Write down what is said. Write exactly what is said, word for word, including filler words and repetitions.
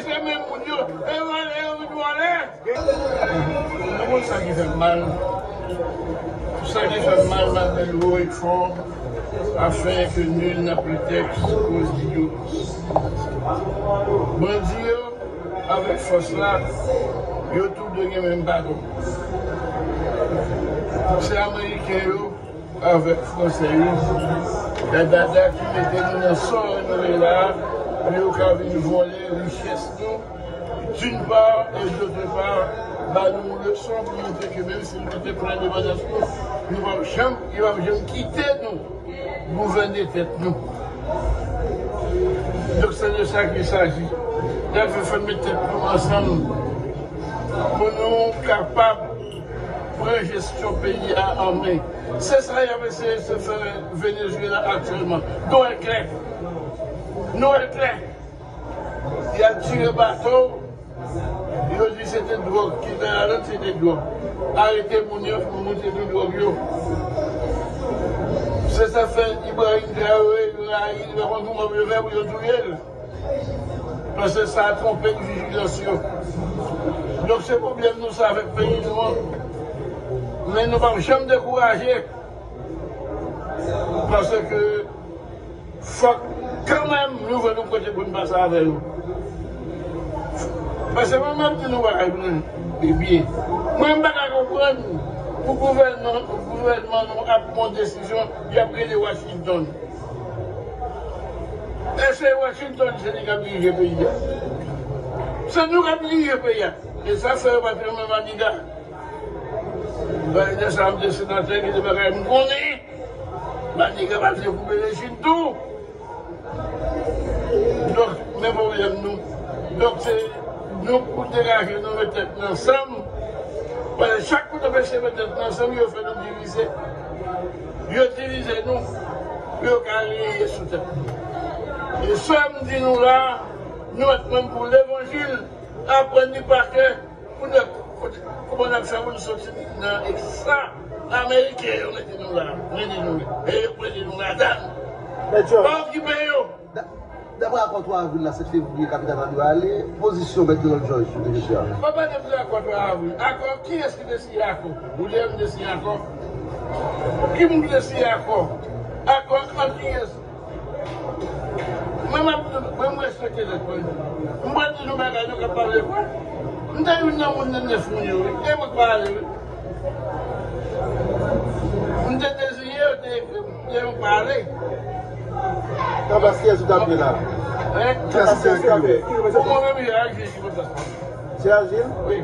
Se menm moun yo, e vòlè yo vin vòlè. Nou konn sa ki fè m mal. Sa ki fè m mal, m ap di l wo e fò, afin que nul n'a prétexte aux idiots. Bandi yo, avèk fòs la, yo tou de gen menm baton. Se Ameriken yo, avèk Fransè yo, la dada ki mete nou nan sò nou ye la, pou yo ka vin vòlè richès nou, d'une part, et d'autre part, ba nou yon leson pou montre ke menm si nou te pran endepandans nou, nou p ap janm, yo p ap janm kite nou gouvène tèt nou. Donk, se de sa qu'il s'agit. N ap fè, fè met tèt nou ansanm pou nou kapab pran jesyon peyi a an men. Se sa y ap eseye se fè Venezuela aktyèlman. Nou wè l klè. Nou wè l klè. Y al tire bato. Yo di se te dwòg ki te ladan, se te dwòg. Arete moun yo, pou moun te tou dwòg yo. Se sa fè Ibrahim Traoré, yo rayi li, pa konn kouman pou yo fè pou yo touye l. Paske sa twonpe vijilans yo. Donk se pwoblèm nou sa avèk peyi nou an. Men nou p ap janm dekouraje. Paske fòk kanmenm nou vle nou kote pou n pase avè yo. Paske mwen menm di nou bagay mwen byen. Mwen m pa ka konprann pou gouvènman, gouvènman nou ap pran desizyon, y ap rele Washington. E se Washington, se li k ap dirije peyi a. Se nou k ap dirije peyi a. E sa fè yo pa te renmen Maniga. Bay de sa, m te senatè, ki te bagay m konnen. Maniga pa te koupe rejim tou. Donk, men pwoblèm nou. Donk, se nou pou degaje nou, met tèt nou ansanm. Paske chak kote yo pèse met tèt nou ansanm, yo fè nou divize. Yo divize nou pou yo ka reye sou tèt nou. E sa m di nou la, nou mèt menm pou levanjil, aprann li pa kè, pou n wè kote, kòman n ap fè pou n soti nan sa Ameriken yo mete nou la, mete nou, e yo mete nou ladan. Mèt Georges, pa okipe yo. Da-, daprè akò twa avril la, sèt fevriye, kapital la dwe ale, pozisyon Mèt Donald Georges sou dosye a. Pa pale de akò twa avril. Akò, kiyès ki te siyen akò? Ou te menm te siyen akò? Ki moun ki te siyen akò? Akò ant kiyès? Mwen, m ap, mwen, m respekte lèt mwen. M pral di nou bagay nou k ap pale vre. M te youn nan moun nan nèf moun yo, wi. E mwen k pale, wi. M te deziye, yo te ekri m, e mwen pale. Anba kiyès ou t ape la? Hein? Anba kiyès ou t ape? Pou mwen menm, se Agil ki konn sa. Se Agil? Wi.